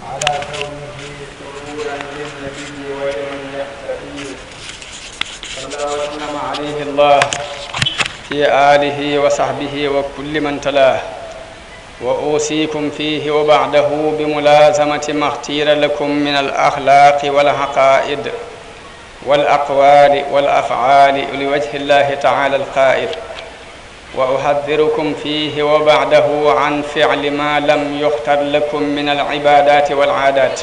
على كونه سرورا للنبي ولمن يقتديه صلى وسلم عليه الله في آله وصحبه وكل من تلاه. وأوصيكم فيه وبعده بملازمة ما اختير لكم من الأخلاق والعقائد والأقوال والأفعال لوجه الله تعالى القائل: وأحذركم فيه وبعده عن فعل ما لم يختر لكم من العبادات والعادات،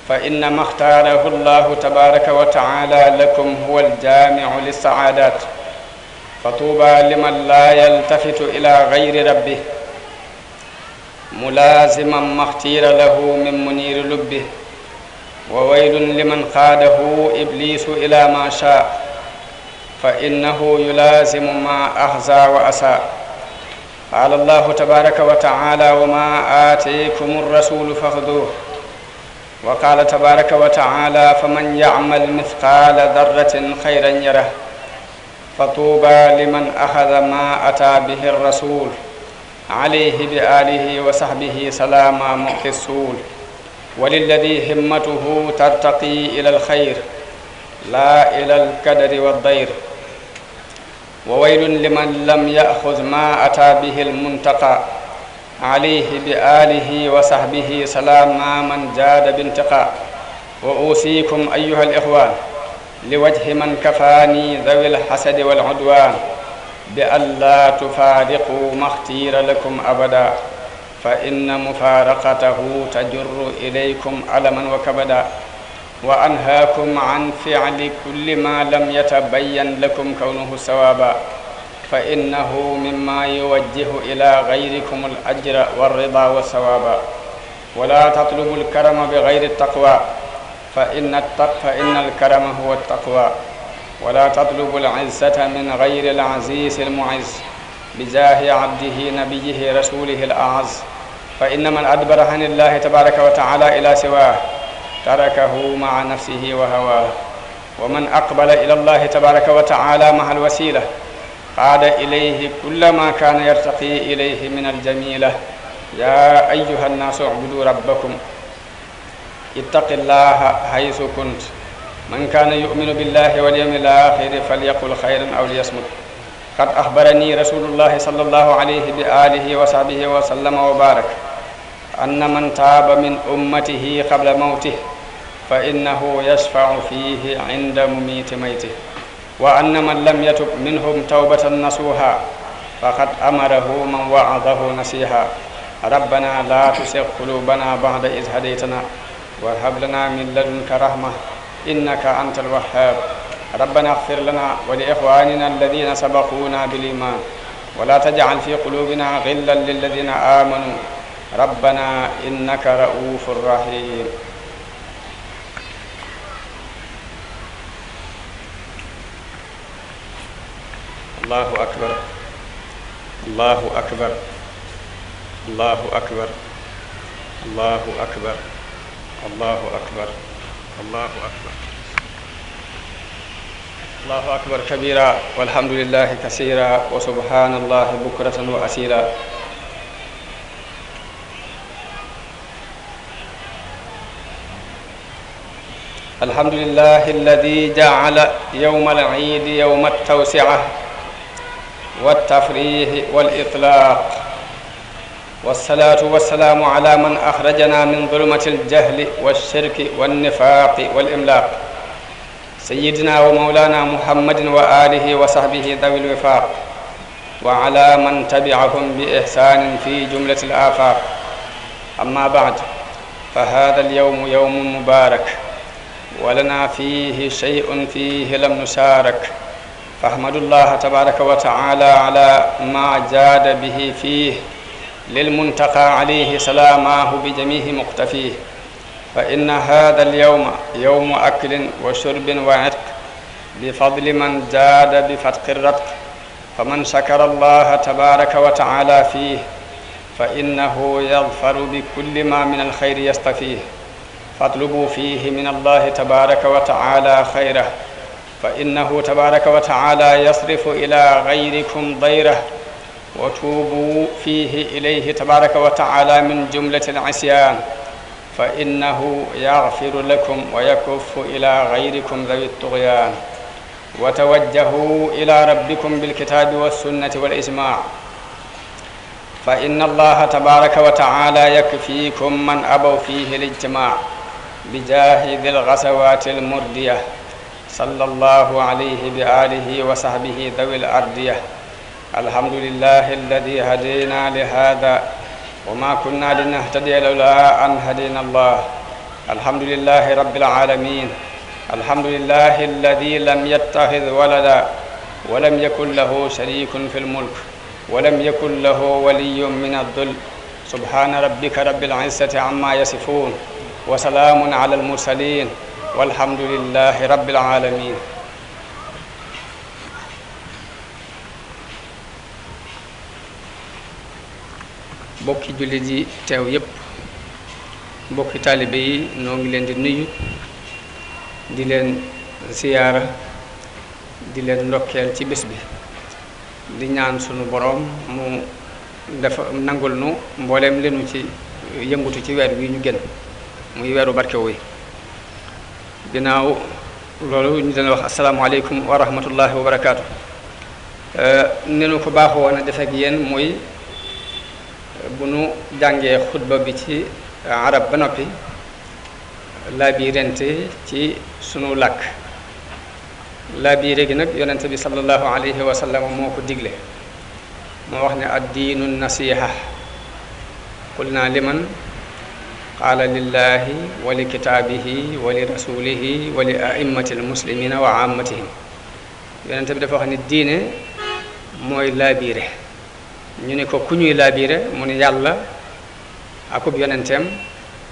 فإن ما اختاره الله تبارك وتعالى لكم هو الجامع للسعادات، فطوبى لمن لا يلتفت إلى غير ربه ملازما ما اختير له من منير لبه، وويل لمن قاده إبليس إلى ما شاء، فإنه يلازم ما أخزى وأساء. قال الله تبارك وتعالى: وما آتيكم الرسول فخذوه. وقال تبارك وتعالى: فمن يعمل مثقال ذرة خيرا يره. فطوبى لمن أخذ ما أتى به الرسول عليه بآله وصحبه سلام معطي السول، وللذي همته ترتقي إلى الخير لا إلى الكدر والضير. وويل لمن لم يأخذ ما أتى به المنتقى عليه بآله وصحبه سلام من جاد بانتقاء. وأوصيكم أيها الإخوان لوجه من كفاني ذوي الحسد والعدوان بألا تفارقوا ما اختير لكم أبدا، فإن مفارقته تجر إليكم ألما وكبدا. وأنهاكم عن فعل كل ما لم يتبين لكم كونه ثوابا، فإنه مما يوجه إلى غيركم الأجر والرضا والثوابا. ولا تطلبوا الكرم بغير التقوى، فإن الكرم هو التقوى. ولا تطلبوا العزة من غير العزيز المعز بجاه عبده نبيه رسوله الأعز، فإن من أدبر عن الله تبارك وتعالى إلى سواه تركه مع نفسه وهواه، ومن أقبل إلى الله تبارك وتعالى مع الوسيلة قاد إليه كل ما كان يرتقي إليه من الجميلة. يا أيها الناس اعبدوا ربكم اتق الله حيث كنت، من كان يؤمن بالله واليوم الآخر فليقل خيرا أو ليصمت. قد أخبرني رسول الله صلى الله عليه بآله وصحبه وسلم وبارك أن من تاب من أمته قبل موته فإنه يشفع فيه عند مميت ميته، وأن من لم يتب منهم توبة نصوحا فقد أمره من وعظه نصيحا: ربنا لا تزغ قلوبنا بعد إذ هديتنا وهب لنا من لدنك رحمة إنك أنت الوهاب. ربنا اغفر لنا ولإخواننا الذين سبقونا بالإيمان ولا تجعل في قلوبنا غلا للذين آمنوا ربنا إنك رؤوف رحيم. الله أكبر الله أكبر الله أكبر الله أكبر الله أكبر الله أكبر الله أكبر كبيرا والحمد لله كثيرا وسبحان الله بكرة وأصيلا. الحمد لله الذي جعل يوم العيد يوم التوسعة والتفريح والإطلاق، والصلاة والسلام على من أخرجنا من ظلمة الجهل والشرك والنفاق والإملاق، سيدنا ومولانا محمد وآله وصحبه ذوي الوفاق، وعلى من تبعهم بإحسان في جملة الآفاق. أما بعد، فهذا اليوم يوم مبارك ولنا فيه شيء فيه لم نشارك، فاحمدوا الله تبارك وتعالى على ما جاد به فيه للمنتقى عليه سلاماه بجميع مقتفيه، فإن هذا اليوم يوم أكل وشرب وعتق بفضل من جاد بفتق الرتق، فمن شكر الله تبارك وتعالى فيه فإنه يظفر بكل ما من الخير يستفيه، فاطلبوا فيه من الله تبارك وتعالى خيره، فإنه تبارك وتعالى يصرف إلى غيركم ضيره، وتوبوا فيه إليه تبارك وتعالى من جملة العصيان، فإنه يغفر لكم ويكف إلى غيركم ذوي الطغيان وتوجهوا إلى ربكم بالكتاب والسنة والإجماع فإن الله تبارك وتعالى يكفيكم من أبوا فيه الاجتماع بجاه ذي الغزوات المردية صلى الله عليه بآله وصحبه ذوي الأردية. الحمد لله الذي هدينا لهذا وما كنا لنهتدي لولا أن هدينا الله. الحمد لله رب العالمين. الحمد لله الذي لم يتخذ ولدا ولم يكن له شريك في الملك ولم يكن له ولي من الذل. سبحان ربك رب العزة عما يصفون وسلام على المرسلين والحمد لله رب العالمين. bokki jullit yi teew yépp bokki taalibe yi noo ngi leen di nuyu di leen siyaara di leen ndokkeel ci bés bi di ñaan sunu boroom mu dafa nangul nu mbooleem leenu ci yëngutu ci weer wi ñu génn muy weeru barke wi. ginnaaw loolu ñu leen wax asalaamaaleykum wa rahmatullahi wa barakaatu. ni nu ko baaxoo woon a def ak yéen muy bu nu jàngee xutba bi ci arab ba noppi laabirante ci sunu làkk. laabire gi nag yonente bi sallallahu alayhi wa sallam moo ko digle moo wax ne addiinu nasiha qulna liman qaala lillahi wa li kitaabihi wa li rasulihi wa li a'immati almuslimina wa ammatihim. yonente bi dafa wax ne diine mooy laabire. ñu ne ko ku ñuy laabire mu ne yàlla akub yonenteem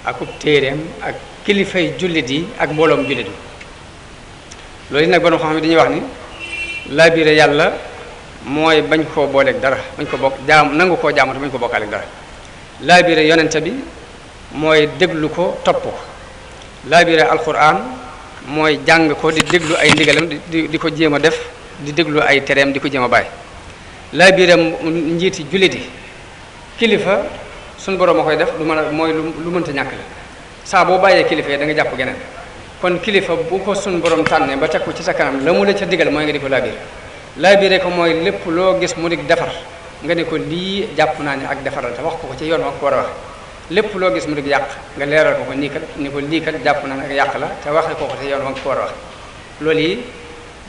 akub téereem ak kilifay jullit yi ak mbooloom jullit yi. loolu nag borom xam-xam dañuy wax ni laabire yàlla mooy bañ koo booleeg dara bañ ko bokk jaam nangu koo jaamatu bañ ko bokkaaleeg dara. laabire yonente bi mooy déglu ko topp ko. laabire alquran mooy jàng ko di déglu ay ndigalam di ko jéem a def di déglu ay tereem di ko jéem a bàyyi. laabire njiiti jullit yi kilifa suñu borom a koy def du mën a mooy lu mënta ñàkk la. saa boo bàyyee kilifa yi da nga jàpp geneen. kon kilifa bu ko suñu borom tànnee ba teg ko ci sa kanam la mu la ca digal mooy nga di ko laabire. laabire ko mooy lépp loo gis mu di defar nga ne ko lii jàpp naa ne ak defaral te wax ko ci yoon wax ko war a wax. lépp loo gis mu di yàq nga leeral ko nii kat ni ko lii kat jàpp naa ne ak yàq la te waxee ko ci yoon wax ko war a wax. loolu yi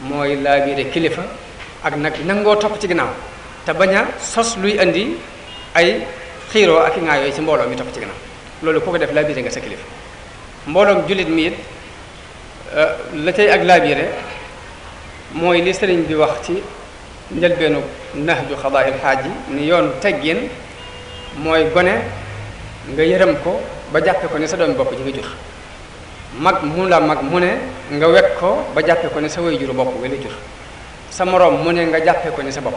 mooy laabire kilifa ak nag nangoo topp ci ginnaaw te bañ a sos luy andi ay xiiroo ak i ŋaa yooyu ci mbooloo mi topp ci ginnaaw. loolu ku ko def laabire nga sa kilifa. mbooloom jullit mi it la cay ak laabire mooy li sëriñ bi wax ci njëlbeenu nahju xadaa'il xaaji ni yoon teggin mooy gone nga yërëm ko ba jàppe ko ne sa doomi bopp ji nga jur. mag mu la mag mu ne nga wekk ko ba jàppe ko ne sa way juru bopp nga la jur. sa moroom mu ne nga jàppe ko ne sa bopp.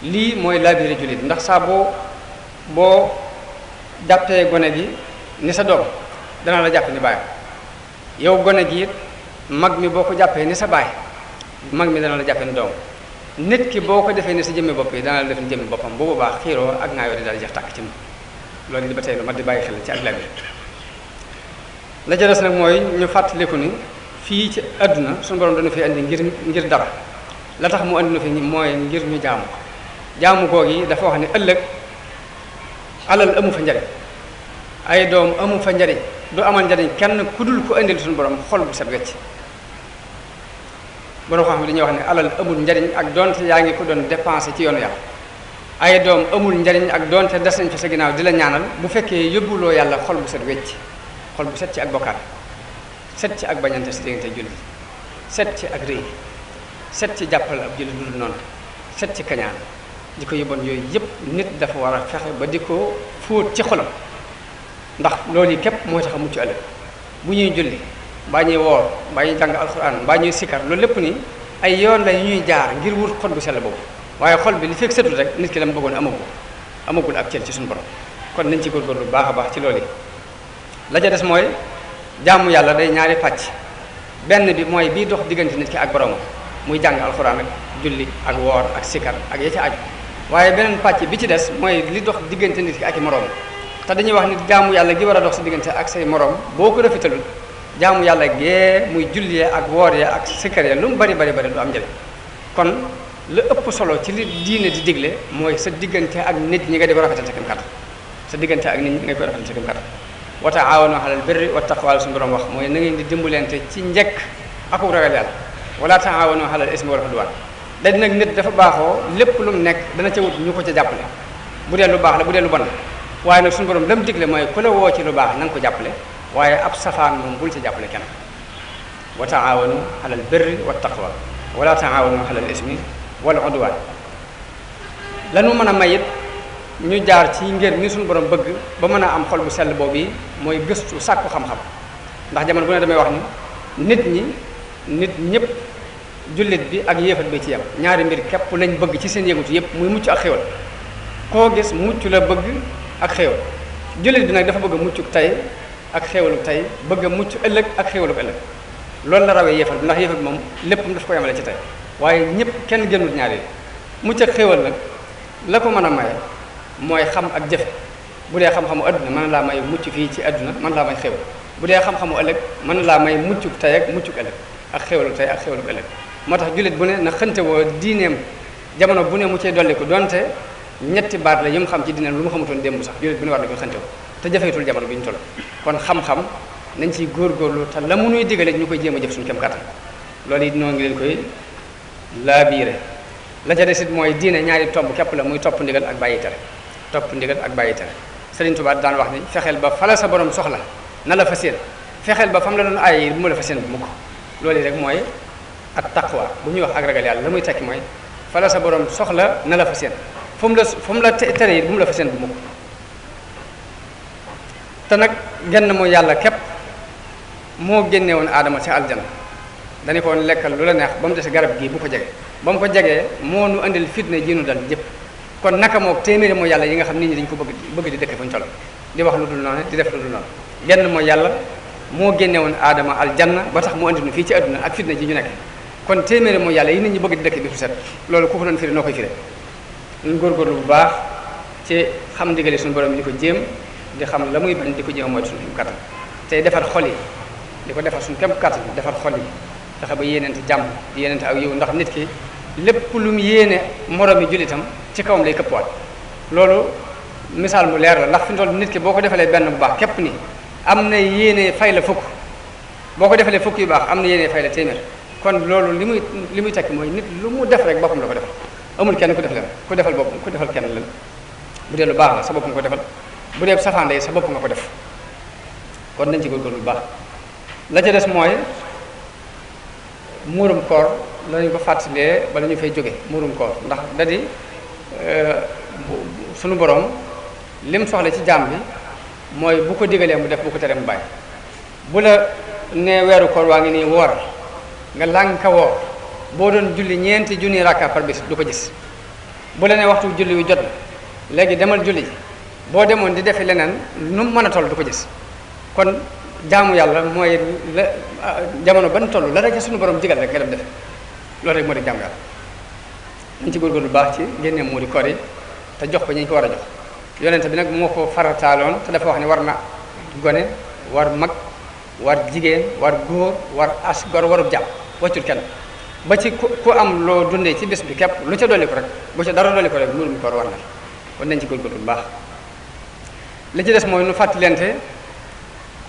lii mooy laabire jullit ndax saa boo jàppee gone gi ni sa doom dana la jàpp ni baayam. yow gone gi it mag mi boo ko jàppee ni sa baay mag mi dana la jàppee ni doom. nit ki boo ko defee ni sa jëmmi bopp yi dana la def ni jëmmi boppam boobu baax xiiroo ak ngaayoo di daal jeex tàkk ci moom. loolu di ba tey lu mat di bàyyi xel ci ak laabire. la ca des nag mooy ñu fàttaliku ni fii ci àdduna suñu borom dañu fi andi ngir dara la tax mu andi nu fi mooy ngir ñu jaamu ko. jaamu googu yi dafa wax ne ëllëg alal amu fa njariñ ay doom amu fa njariñ du amal njariñ kenn ku dul ko indil suñu borom xol bu set wecc. borom xam ne dañuy wax ne alal amul njariñ ak donte yaa ngi ko doon dépensé ci yoonu yàlla. ay doom amul njariñ ak donte des nañ fa sa ginnaaw di la ñaanal bu fekkee yóbbuloo yàlla xol bu set wecc. xol bu set ci ak bokkaat set ci ak bañante si diggante jullit set ci ak rëy set ci jàppal ab jullit dul noonu set ci kañaan di ko yóbboon yooyu yëpp nit dafa war a fexe ba di ko fóot ci xolam ndax loolu yi képp mooy tax a mucc ëllëg. bu ñuy julli mbaa ñuy woor mbaa ñuy jàng alxuraan mbaa ñuy sikkar loolu lépp ni ay yoon la ñuy jaar ngir wut xol bu sell boobu waaye xol bi li fekk setul rek nit ki la mu bëggoon amagul ak cër ci suñu borom. kon nañ ci góorgóorlu bu baax a baax ci loolu yi. la ca des mooy jaamu yàlla day ñaari pàcc. benn bi mooy bii dox diggante nit ki ak borom muy jàng alxuraan ak julli ak woor ak sikkar ak ya ca aju waaye beneen pàcc bi ci des mooy li dox diggante nit ki ak i moroom te dañuy wax ni jaamu yàlla gi war a dox sa diggante ak say morom boo ko rafetalul jaamu yàlla gee muy jullee ak woor ya ak sikkar ya lu mu bari bari bari du am njëriñ. kon la ëpp solo ci li diine di digle mooy sa diggante ak nit ñi nga di ko rafetal sa kem kàttan sa diggante ak nit ñi nga koy rafetal sa kem kàttan wa taawanu alal birri wa taqwa suñu borom wax mooy na ngeen di dimbalante ci njekk ak ragal yàlla wala taawanu alal ismi wal udwan da nag nit dafa baaxoo lépp lu mu nekk dana ca wut ñu ko ca jàppale bu dee lu baax la bu dee lu bon la waaye nag suñu borom lam digle mooy ku la woo ci lu baax na nga ko jàppale waaye ab safaan moom bul ci jàppale kenn wa taawanu alal birri wa taqwa wala taawanu alal ismi wal udwan lanu mën a mayit ñu jaar ci ngir mi suñu borom bëgg ba mën a am xol bu sell boobu yi mooy gëstu sàkku xam-xam ndax jamono bu ne damay wax ni nit ñëpp jullit bi ak yéefat bi ci yam ñaari mbir képp lañ bëgg ci seen yëngutu yëpp muy mucc ak xéwal koo gis mucc la bëgg ak xéwal jullit bi nag dafa bëgg a muccuk tey ak xéwaluk tey bëgg a mucc ëllëg ak xéwaluk ëllëg loolu la rawee yéefat bi ndax yéefat bi moom léppam daf ko yemale ci tey waaye ñëpp kenn génnul ñaari yi mucc ak xéwal nag la ko mën a maye mooy xam ak jëfe bu dee xam-xamu adduna mën na laa may mucc fii ci adduna mën laa may xéwal bu dee xam-xamu ëllëg mën na laa may muccuk tey ak muccuk ëllëg ak xéwaluk tey ak xéwaluk ëllëg moo tax jullit bu ne na xënte woo diineem jamono bu ne mu cee dolli ko donte ñetti baat la yi mu xam ci diineem lu mu xamutoon démb sax jullit bu ne war na ko xënte woo te jafeetul jamono bi ñu toll kon xam-xam nañ ciy góorgóorlu te la mu nuy digale ñu koy jéem a jëf suñu kem kattan loolu it noo ngi leen koy laabiire la ca des it mooy diine ñaari tomb képp la muy topp ndigal ak bàyyi tere topp ndigal ak bàyyi tere Sëriñ Tuubaa daan wax ni fexeel ba fala sa borom soxla na la fas yéene fexeel ba fam la doon aay yi bu mu la fas yéene bu mukk loolu rek mooy ak taqwa bu ñuy wax ak ragal yàlla la muy tekki mooy fala sa borom soxla na la fas yéene fu mu la tere yi bu mu la fas yéene bu mukk te nag genn mooy yàlla képp moo génne woon aadama ci aljana dañu ko woon lekkal lu la neex ba mu des garab gii bu ko jege ba mu ko jegee moo nu andil fitna ji nu dal jëpp kon naka moog téeméeri mooy yàlla yi nga xam nit ñi dañu ko bëgg di dëkk fu ñu toll di wax lu dul noonu di def lu dul noonu genn mooy yàlla moo génne woon aadama aljanna ba tax mu andi nu fii ci adduna ak fitna ji ñu nekk kon téeméeri mooy yàlla yi nit ñi bëgg di dëkk bi su set loolu ku ko doon firi noo koy firee ñu góorgóorlu bu baax ci xam ndigali suñu borom di ko jéem di xam la muy bañ di ko jéem mooy suñu kattan tey defar xol yi di ko defar suñu kem kattan defar xol yi fexe ba yéeneente jàmm di yéeneente ak yiw ndax nit ki lépp lu mu yéene moromi jullitam ci kawam lay këppwaat loolu misaal mu leer la ndax fi mu toll nit ki boo ko defalee benn bu baax képp ni am na yéene fay la fukk boo ko defalee fukk yu baax am na yéene fay la téeméer kon loolu li muy tekki mooy nit lu mu def rek boppam la ko defal amul kenn ku def leen ku defal boppam ku defal kenn leen bu dee lu baax la sa bopp nga ko defal bu dee safaan yi sa bopp nga ko def kon nañ ci góorgóorlu bu baax la ca des mooy muurum koor lañu ko fàttalee bala ñu fay jóge muurum koor ndax da di sunu borom lim soxla ci jaam bi mooy bu ko digalee mu def bu ko teree mu bàyyi bu la ne weeru koor waa ngi nii woor nga lànka woor boo doon julli ñeenti junni rakka par bis du ko gis bu la ne waxtu julli wi jot na léegi demal julli ji boo demoon di defi leneen nu mu mën a toll du ko gis kon jaamu yàlla mooy la jamono ban toll la rek suñu borom digal rek nga dem def loolu rek moo di jaamu yàlla dañ ci góorgóorlu lu baax ci génne moo di koor yi te jox ko ñi ñu ko war a jox yonente bi nag moo ko farataaloon te dafa wax ne war na gone war mag war jigéen war góor war as gor warub jàmm wàccul kenn ba ci ku am loo dundee ci bés bi képp lu ca dolli ko rek bu ca dara dolli ko rek murum koor war na kon nañ ci góorgóorlu bu baax li ci des mooy nu fàttalente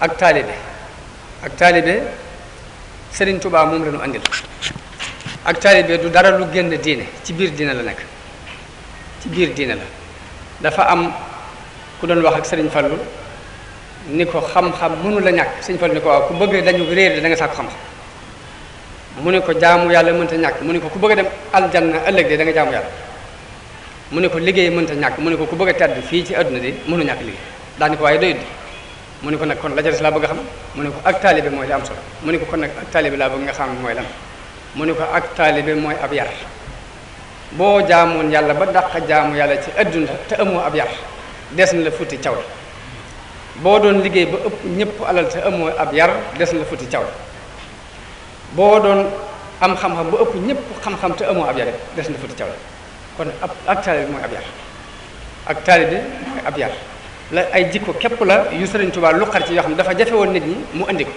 ak taalibe Sëriñ Tuubaa moom la ñu andil ak taalibe du dara lu génn diine ci biir diine la nekk ci biir diine la dafa am ku doon wax ak Sëriñ Fallu ni ko xam-xam mënu la ñàkk Sëriñ Fallu ni ko waaw ku bëgg dañu réer da nga sàkku xam-xam mu ne ko jaamu yàlla mënta ñàkk mu ne ko ku bëgg a dem aljanna ëllëg de da nga jaamu yàlla mu ne ko liggéey mënta ñàkk mu ne ko ku bëgg a tedd fii ci adduna de mënu ñàkk liggéey daal ni ko waaye doyut mu ne ko nag kon la ca des laa bëgg a xam mu ne ko ak taalibe mooy li am solo mu ne ko kon nag ak taalibe laa bëgg nga xam mooy lan mu ne ko ak taalibe mooy ab yar boo jaamoon yàlla ba dàq jaamu yàlla ci adduna te amoo ab yar des na la futti caw boo doon liggéey ba ëpp ñëpp alal te amoo ab yar des na la futti caw boo doon am xam-xam ba ëpp ñëpp xam-xam te amoo ab yar des na la futti caw kon ak taalibe mooy ab yar ak taalibe mooy ab yar la ay jikko képp la yu Sëriñ Tuubaa lu xar ci yoo xam ne dafa jafe woon nit ñi mu andi ko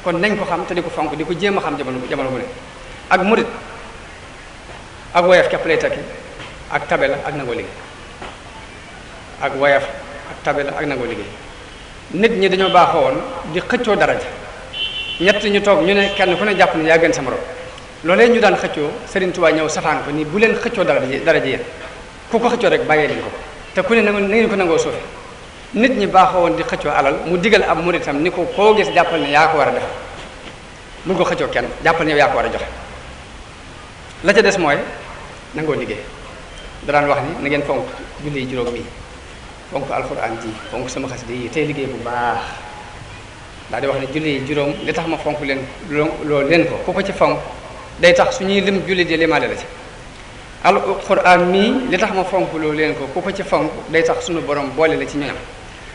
kon nañ ko xam te di ko fonk di ko jéem a xam jamono bu ne ak murit ak woyof képp lay tekki ak tabe la ak nangoo liggéey ak woyof ak tabe la ak nangoo liggéey nit ñi dañoo baaxoo woon di xëccoo daraja ñett ñu toog ñu ne kenn ku ne jàpp ne yaa gën sa morom loolee ñu daan xëccoo Sëriñ Tuubaa ñëw safaan ko ni bu leen xëccoo daraja yéen ku ko xëccoo rek bàyyee leen ko te ku ne na ngeen ko nangoo suufe nit ñi baaxoo woon di xëccoo alal mu digal ab muritam ni ko koo gis jàppal ne yaa ko war a defal bul ko xëccoo kenn jàppal ne yow yaa ko war a joxe la ca des mooy nangoo liggéey daraan wax ni na ngeen fonk julli juróom yi fonk alxuraan ji fonk sama xasida yi tey liggéey bu baax daal di wax ne julli juróom li tax ma fonk leen loolu leen ko ku ko ci fonk day tax suñuy lim julli di limaale la ci alxuraan mii li tax ma fonk loolu leen ko ku ko ci fonk day tax suñu borom boole la ci ñoñam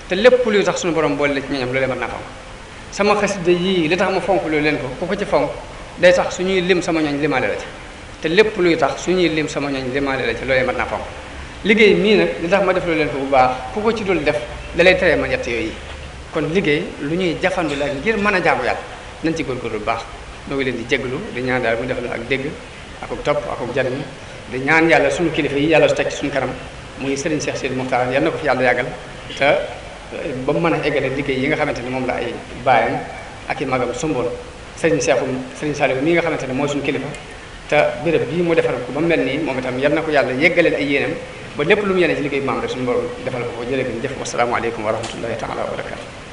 te lépp luy tax suñu borom boole la ci ñoñam loolee mën naa fonk sama xasida yii li tax ma fonk loolu leen ko ku ko ci fonk day tax suñuy lim sama ñoñ limaale la ci te lépp luy tax suñuy lim sama ñoñ limaale la ci loolee mën naa fonk liggéey mii nag li tax ma def loolu leen ko bu baax ku ko ci dul def da lay teree ma ñett yooyu kon liggéey lu ñuy jafandu la ngir mën a jaamu yàlla nañ ci góorgóorlu bu baax noo ngi leen di jégalu di ñaan daal mu def la ak dégg akuk topp akuk jariñ di ñaan yàlla suñu kilifa yi yàlla su teg ci suñu kanam muy Serigne Cheikh Sidi Mokhtar yal na ko fi yàlla yàggal te ba mu mën a eggale liggéey yi nga xamante ne moom la ay baayam ak i magam sumboon Serigne Saliou mii nga xamante ne mooy suñu kilifa te béréb bii mu defal ko ba mu mel nii moom itam yal na ko yàlla yeggaleel ay yéenam ba lépp lu mu yéene ci liggéey bi maam rek suñu borom defal ko jërë ngeen jëf wasalaamaaleykum wa rahmatullahi taala wa barakatu